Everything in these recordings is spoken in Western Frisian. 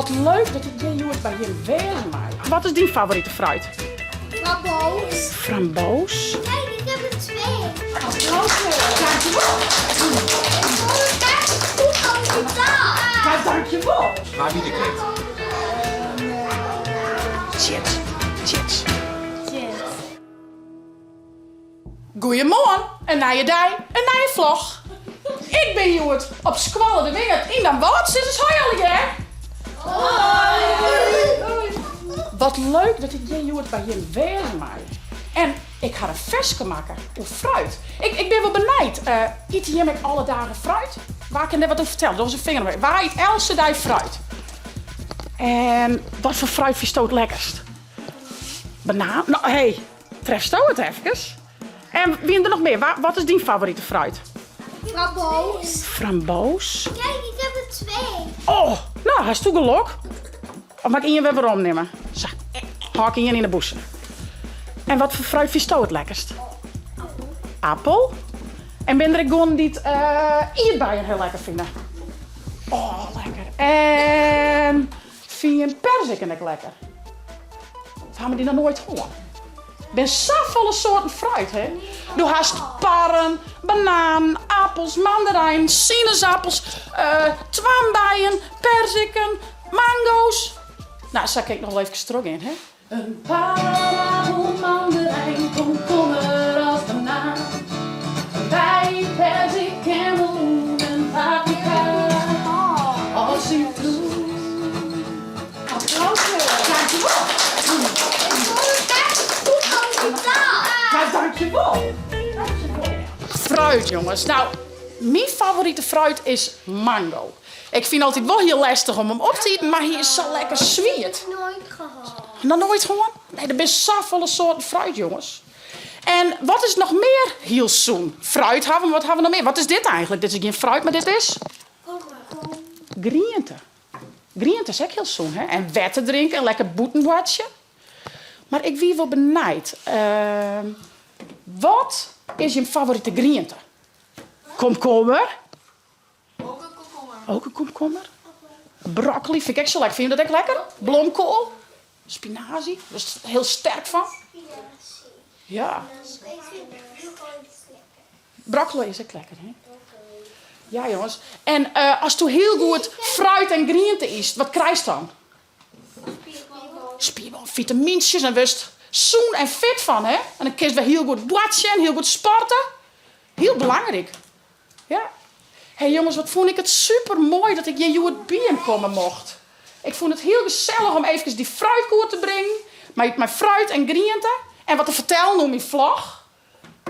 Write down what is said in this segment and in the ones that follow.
Wat leuk dat ik hjir hjoed by jim wêze mei. Wat is dyn favorite fruit? Framboos. Framboos. Kijk, ik heb er twee. Applausje. Dankjewol. Ik vond het echt goed om te Ja, dankjewol. Wa wie der krekt? Chips. Chips. Chips. Goeiemoarn, in nije dei, in nije vlog. Ik bin hjoed op skoalle De Wingerd yn Damwâld. Sis ris hoi allegear. Hoi. Wat leuk dat ik hjir hjoed by jim wêze mei. En ik ha in ferske makke oer fruit. Ik, ik bin wol benijd, ite jim ek alle dagen fruit? Wa kin dêr wat oer fertelle? Doch ris in finger omheech. Wa yt eltse dei fruit? En wat foar fruit fynsto it lekkerst? Banaan? No, hey, Trefsto it efkes? En wiene der noch mear? Wat is dyn favorite fruit? Framboos. Framboos. Kijk, ik heb er twee. Oh, no, hasto gelok. Of moat ik ien wer werom nimme? Sa, hâld ik ien yn 'e bûse. En wat foar fruit fynsto it lekkerst? Appel. En binne der ek guon dy't ierdbeien hiel lekker fine? Oh, lekker. En Fyn jim perziken ek lekker? Of ha we dy noch noait hân? Der binne safolle soarten fruit, hè? Do hast parren, bananen, appels, mandarijnen, sinesappels, toarnbeien, perziken, mango's. No, sa kin ik noch wol efkes trochgean, hè? In parapel, mandarijn, komkommer of banaan. Een bij, perzik en meloen en paprika of citroen. Applausje, dankjewol. Ja, dankjewol. Fruit, jonges. Nou, myn favorite fruit is mango. Ik fyn altyd wol hiel lestich om him op te iten, mar hy is sa lekker swiet. Noait gehad. Noch noait hân? Nee, der binne safolle soarten fruit, jonges. En wat is noch mear hiel sûn? Fruit hawwe we, wat hawwe we noch mear? Wat is dit eigentlik? Dit is gjin fruit, mar dit is? Griente. Griente is ek hiel sûn, hè? En wetter drinke en lekker bûten boartsje. Mar ik wie wol benijd. Wat is jim favorite griente? Komkommer? Ook een komkommer. Ook een komkommer. Broccoli vind ik ek sa lekker. Fine jo dat ek lekker? Blomkoal? Spinazie? Dêr is hiel sterk fan. Spinazie. Ja. Ik vind broccoli lekker. Broccoli is ek lekker, hè? Ja, jonges. En asto hiel goed fruit en griente ytst, wat krijst dan? Spierballen, vitamyntsjes en wurdst sûn en fit fan, hè? En dan kinst wer hiel goed boartsje en hiel goed sporte. Hiel belangryk. Ja. Hey jonges, wat fûn ik it super moai dat ik hjir hjoed by jim komme mocht. Ik fûn it hiel gesellich om eefkes dy fruitkoer te bringen, mei mei fruit en griente en wat te fertellen oer myn vlog.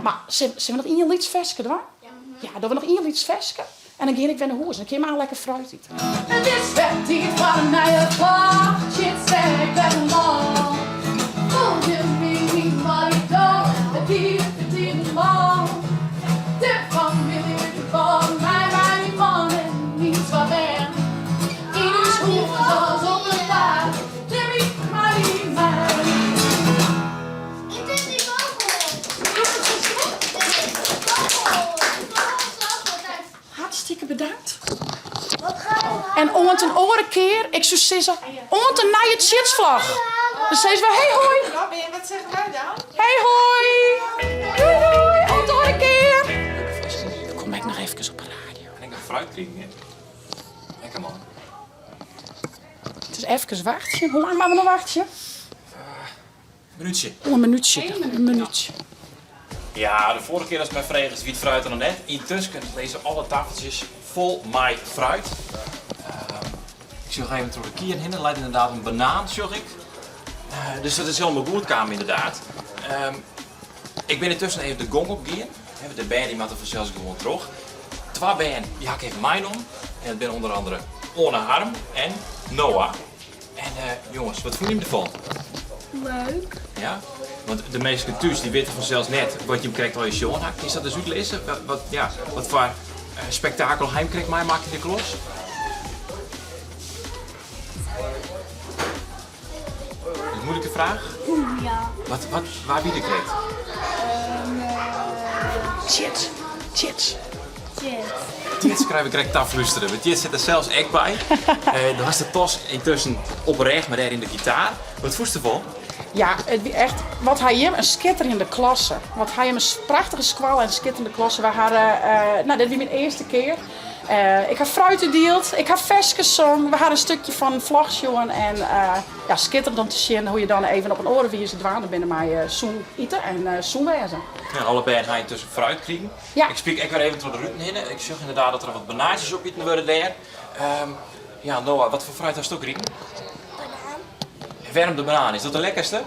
Mar sille we noch ien lyts ferske dwaan? Ja, dogge we noch ien lyts ferske en dan gean ik wer nei hûs en dan kin jim lekker fruit ite. It is wer tiid foar in nije vlog, shit ek wer lol. Folgje my mar ik doch it giet tiden mâl. De famylje út de bân, mei myn man en myn twa bern. Yn ús hûs as op it paad, Jimmy, Marty, mei. Ik ben die vogel. De vogel. Hartstikke bedankt. Wat ga je En oant in oare kear, ik soe sizze, oant in nije Tsjitsvlog. Dan sizze we hey hoi. Robin, wat zeggen wij dan? Hey hoi. Doei doei, oant de oare kear. Dan kom ik noch efkes op de radio. En ik noch fruit krigen, hè. Lekker man. It is efkes wachtsjen. Hoe lang moatte we noch wachtsje? Minútsje. Oh, in minútsje. In minútsje. Ja, de foarige kear datst my fregest wie it fruit der noch net. Yntusken lizze alle taffeltsjes fol mei fruit. Ik sjoch even troch de kieren hinne, der leit ynderdaad in banaan, sjoch ik. Dus dat is hielendal goed kaam ynderdaad. Ik bin yntusken even de gong opgien. De bern dy moatte fansels gewoan troch. Twa bern dy ha ik even meinommen. En dat binne ûnder andere Oane Harm en Noah. En jonges, wat fûnen jim derfan? Leuk. Ja? Want de minsken thús dy witte fansels net wat jim krekt allegear sjoen ha. Kinst dat ris útlizze? Wat, wat, ja, wat foar spektakel ha jim krekt meimakke yn de klas? Een moeilijke vraag? Ja. Wat, wat, wa wie der krekt? Tsjits. Tsjits. Tsjits. Dit skrijf ik krekt taflústere, want dit sit der sels ek by. Do hast de tas yntusken op 'e rêch, mar dêr yn de gitaar. Wat fûnst derfan? Ja, it wie echt, wat ha jim in skitterjende klasse. Wat ha jim in prachtige skoalle en skitterjende klasse. Wy ha, no, dit wie myn earste kear. Ik ha fruit útdield, ik ha ferskes songen, we ha in stikje fan in vlog sjoen en ja, skitterend om te sjen hoe je dan even op in oare wize dwaande binne mei sûn ite en sûn wêze. Ja, alle bern ha yntusken fruit krigen. Ja. Ik spyk ek wer even troch de ruten hinne. Ik sjoch ynderdaad dat der wat banaatsjes opiten wurde dêr. Ja, Noah, wat foar fruit hasto krigen? Banaan. En wêrom de banaan? Is dat de lekkerste?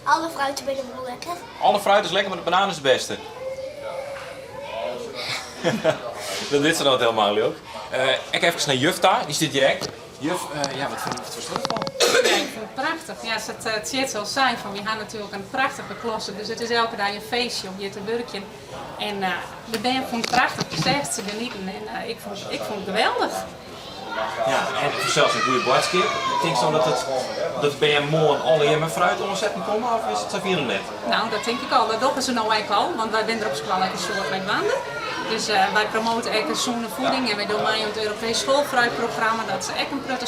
Alle fruiten binne wol lekker. Alle fruit is lekker, mar de banaan is it bêste. Dat wit se noch helemaal leuk. Ek efkes nei juf ta, dy stiet hjir ek. Juf, ja, wat fynst derfan? Ja, ik fyn it prachtich. Ja, sa't Tjits al sei, fan wy ha natuerlik in prachtige klasse, dus it is elke dei in feestje om hjir te wurkjen. En de bern fûnen it prachtich, do seachst se genieten en ik fûn it geweldich. Ja, en fansels in goede boadskip. Tinkst dan dat it dat de bern moarn allegear mei fruit oansetten komme of is it safier noch net? No, dat tink ik al. Dat dogge se no ek al, want wy binne der op skoalle ek in soad mei dwaande. Dus wy promote ek in sûne voeding en wy dogge mei oan it Europees Schoolfruitprogramma, dat se ek in protte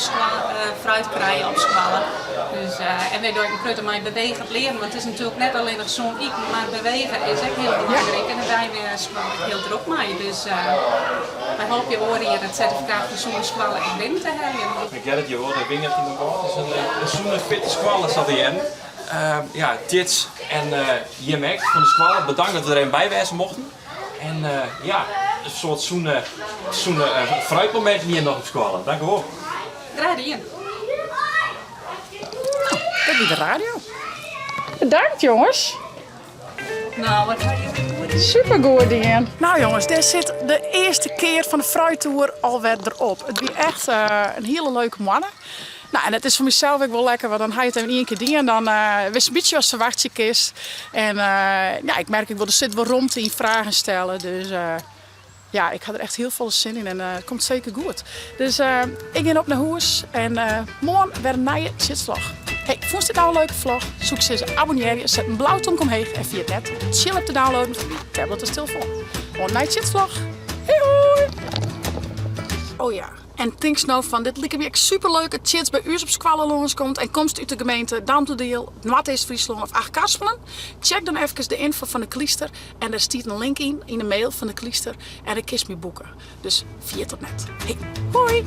fruit krije op skoalle. Dus, en wy dogge ek in protte mei bewegend learen, want it is natuerlik net allinnich sûn iten, mar bewege is ek hiel belangryk en dêr binne wy op skoalle ek hiel drok mei. Dus wy hoopje oar jier it sertifikaat fan sûne skoalle ek binnen te heljen. Ik hear it hjir wol, de wingerd yn de wâld is in sûne fitte skoalle sa te hearren. Ja, Tjits en jim ek fan de skoalle, bedankt dat we der even by wêze mochten. En ja, in soart sûne, sûne fruitmominten hjir noch op skoalle. Dank u wol. Graach dien. Dat wie de radio. Bedankt jonges. Nou, wat ha je goed dien. Supergoed dien. Nou jonges, dêr sit de earste kear fan de fruittoer alwer derop. It wie echt in hiele leuke moanne. Nou, en it is foar mysels ek wol lekker, want dan ha je it even ien kear dien. Dan witst in bytsje watst ferwachtsje kinst. En ja, ik merk ek wol, der sit wol romte yn fragen stellen. Dus ja, ik ha der echt hiel folle sin yn en it komt seker goed. Dus ik gean op nei hûs en moarn wer in nije Tsjitsvlog. Hey, fûnst dit nou in leuke vlog? Soe ik sizze abonnearje, set in blau tomke omheech en ferjit net Tsjil-app te downloaden foar dyn tablet of telefoan. Oant nije Tsjitsvlog. Hoi hoi! Oh ja, En tinkst no fan dit liket my ek superleuk dat Tjits by ús op skoalle lâns komt en komst út de gemeente Dantumadiel, Noardeast-Fryslân of Achtkarspelen? Check dan efkes de ynfo fan de Klyster en der stiet in link yn yn de mail fan de Klyster en dêr kinst my boeke. Dus ferjit dat net. Hey, hoi!